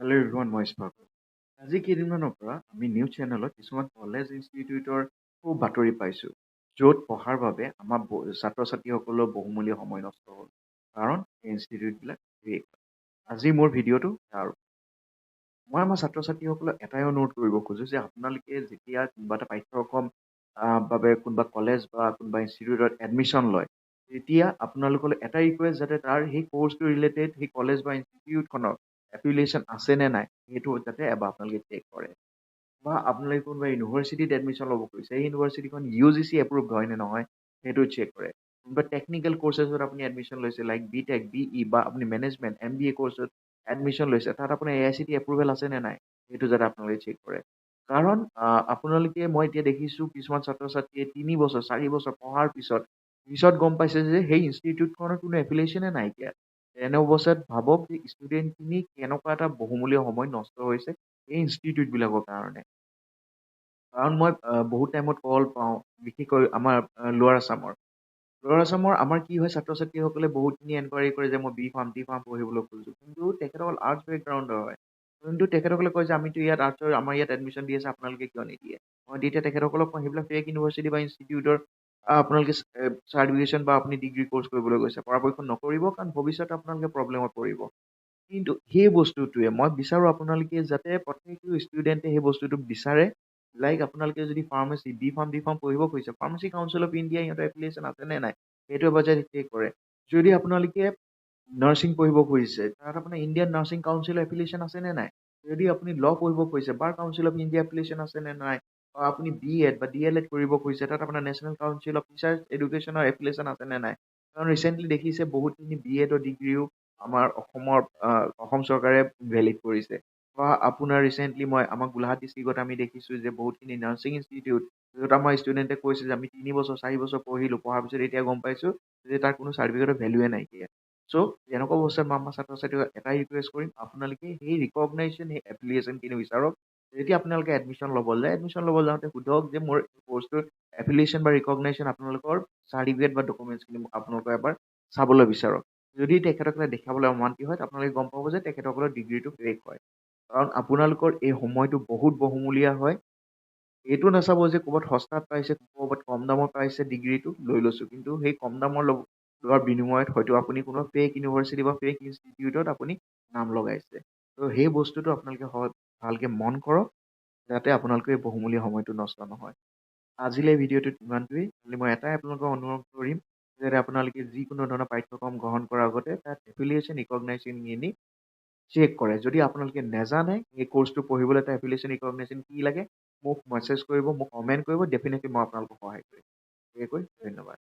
Hello' everyone, মই ইছফাক। আজি কেইদিনমানৰ পৰা আমি নিউজ চেনেলত কিছুমান কলেজ ইনষ্টিটিউটৰ খুব বাতৰি পাইছোঁ, য'ত পঢ়াৰ বাবে আমাৰ ছাত্ৰ ছাত্ৰীসকলৰ বহুমূলীয়া সময় নষ্ট হ'ল, কাৰণ এই ইনষ্টিটিউটবিলাক ফেক। আজি মোৰ ভিডিঅ'টো তাৰ মই আমাৰ ছাত্ৰ ছাত্ৰীসকলক এটাই অনুৰোধ কৰিব খোজোঁ যে আপোনালোকে যেতিয়া কোনোবা এটা পাঠ্যক্ৰম বাবে কোনোবা কলেজ বা কোনোবা ইনষ্টিটিউটত এডমিশ্যন লয়, তেতিয়া আপোনালোকলৈ এটাই ৰিকুৱেষ্ট, যাতে তাৰ সেই কৰ্চটো ৰিলেটেড সেই কলেজ বা ইনষ্টিটিউটখনৰ এফিলিয়েশ্যন আছে নে নাই, সেইটো যাতে এবাৰ আপোনালোকে চেক কৰে। বা আপোনালোকে কোনোবা ইউনিভাৰ্চিটিত এডমিশ্যন ল'ব খুজিছে, সেই ইউনিভাৰ্চিটিখন ইউজিচি এপ্ৰুভড হয় নে নহয়, সেইটো চেক কৰে। কোনোবা টেকনিকেল কৰ্চেছত আপুনি এডমিশ্যন লৈছে, লাইক বি টেক, বিই বা আপুনি মেনেজমেণ্ট, এমবিএ কৰ্চত এডমিশ্যন লৈছে, তাত আপোনাৰ এআইচিটি এপ্ৰুভেল আছে নে নাই, সেইটো যাতে আপোনালোকে চেক কৰে। কাৰণ আপোনালোকে, মই এতিয়া দেখিছোঁ কিছুমান ছাত্ৰ ছাত্ৰীয়ে 3 বছৰ, 4 বছৰ পঢ়াৰ পিছত গম পাইছে যে সেই ইনষ্টিটিউটখনৰ কোনো এফিলিয়েশ্যনে নাইকিয়া। তেনে অৱস্থাত ভাবক যে ষ্টুডেণ্টখিনি কেনেকুৱা এটা বহুমূলীয়া সময় নষ্ট হৈছে এই ইনষ্টিটিউটবিলাকৰ কাৰণে। কাৰণ মই বহুত টাইমত কল পাওঁ, বিশেষকৈ আমাৰ লোৱাৰ আছামৰ আমাৰ কি হয়, ছাত্ৰ ছাত্ৰীসকলে বহুতখিনি এনকুৱাৰী কৰে যে মই বি ফাৰ্ম, ডি ফাৰ্ম পঢ়িবলৈ খোজোঁ। কিন্তু তেখেতসকল আৰ্টছ বেকগ্ৰাউণ্ডৰ হয়। কিন্তু তেখেতসকলে কয় যে আমিতো ইয়াত আৰ্টছৰ, আমাৰ ইয়াত এডমিশ্যন দি আছে, আপোনালোকে কিয় নিদিয়ে? মই তেতিয়া তেখেতসকলক কওঁ, সেইবিলাক ফেক ইউনিভাৰ্চিটি বা ইনষ্টিটিউটৰ আপোনালোকে চাৰ্টিফিকেশ্যন বা আপুনি ডিগ্ৰী কৰ্চ কৰিবলৈ গৈছে, পৰাপক্ষত নকৰিব, কাৰণ ভৱিষ্যতে আপোনালোকে প্ৰব্লেমত পৰিব। কিন্তু সেই বস্তুটোৱে মই বিচাৰোঁ, আপোনালোকে যাতে প্ৰত্যেকটো ষ্টুডেণ্টে সেই বস্তুটো বিচাৰে। লাইক আপোনালোকে যদি pharmacy, B farm, D farm পঢ়িব খুজিছে, ফাৰ্মাচী কাউন্সিল অফ ইণ্ডিয়া সিহঁতৰ এফিলিয়েশ্যন আছে নে নাই, সেইটো এবাৰ যাতে চেক কৰে। যদি আপোনালোকে নাৰ্ছিং পঢ়িব খুজিছে, তাত আপোনাৰ ইণ্ডিয়ান নাৰ্ছিং কাউন্সিলৰ এফিলিয়েশ্যন আছে নে নাই? যদি আপুনি ল পঢ়িব খুজিছে, বাৰ কাউন্সিল অফ ইণ্ডিয়া এফিলিয়েশ্যন আছে নে নাই? বা আপুনি বি এড বা ডি.এল.এড কৰিব খুজিছে, তাত আপোনাৰ নেশ্যনেল কাউন্সিল অফ টিচাৰ্ছ এডুকেশ্যনৰ এফিলিয়েশ্যন আছে নে নাই? কাৰণ ৰিচেণ্টলি দেখিছে, বহুতখিনি বি.এডৰ ডিগ্ৰীও আমাৰ অসম চৰকাৰে ভেলিড কৰিছে। বা আপোনাৰ ৰিচেণ্টলি মই আমাৰ গোলাঘাট ডিষ্ট্ৰিক্টত আমি দেখিছোঁ যে বহুতখিনি নাৰ্ছিং ইনষ্টিটিউট, য'ত আমাৰ ষ্টুডেণ্টে কৈছে যে আমি 3 বছৰ, 4 বছৰ পঢ়িলোঁ, পঢ়াৰ পিছত এতিয়া গম পাইছোঁ যে তাৰ কোনো চাৰ্টিফিকেটৰ ভেলুৱে নাইকিয়া। চ' তেনেকুৱা অৱস্থাত মই আমাৰ ছাত্ৰ ছাত্ৰীক এটাই ৰিকুৱেষ্ট কৰিম, আপোনালোকে সেই ৰিকগনাইজেশ্যন, সেই এফিলিয়েশ্যনখিনি বিচাৰক। যেতিয়া আপোনালোকে এডমিশ্যন ল'ব যায়, এডমিশ্যন ল'ব যাওঁতে সোধক যে মোৰ কৰ্চটোৰ এফিলিয়েশ্যন বা ৰিকগনাইজেশ্যন, আপোনালোকৰ চাৰ্টিফিকেট বা ডকুমেণ্টছখিনি আপোনালোকে এবাৰ চাবলৈ বিচাৰক। যদি তেখেতসকলে দেখাবলৈ অমান্তি হয়, আপোনালোকে গম পাব যে তেখেতসকলৰ ডিগ্ৰীটো ফেক হয়। কাৰণ আপোনালোকৰ এই সময়টো বহুত বহুমূলীয়া হয়। এইটো নাচাব যে ক'ৰবাত সস্তাত পাইছে, ক'ৰবাত কম দামত পাইছে, ডিগ্ৰীটো লৈ লৈছোঁ। কিন্তু সেই কম দামৰ লোৱাৰ বিনিময়ত হয়তো আপুনি কোনো ফেক ইউনিভাৰ্চিটি বা ফেক ইনষ্টিটিউটত আপুনি নাম লগাইছে। ত' সেই বস্তুটো আপোনালোকে ভালকৈ মন কৰক, যাতে আপোনালোকৰ এই বহুমূলীয়া সময়টো নষ্ট নহয়। আজিলৈ ভিডিঅ'টোত ইমানটোৱেই। খালি মই এটাই আপোনালোকক অনুৰোধ কৰিম যাতে আপোনালোকে যিকোনো ধৰণৰ পাঠ্যক্ৰম গ্ৰহণ কৰাৰ আগতে তাত এফিলিয়েশ্যন, ৰিকগনাইজেশ্যনখিনি চেক কৰে। যদি আপোনালোকে নেজানে এই কৰ্চটো পঢ়িবলৈ তাৰ এফিলিয়েশ্যন, ৰিকগনাইজেশ্যন কি লাগে, মোক মেছেজ কৰিব, মোক কমেণ্ট কৰিব, ডেফিনেটলি মই আপোনালোকক সহায় কৰিম। সেয়ে কৈ ধন্যবাদ।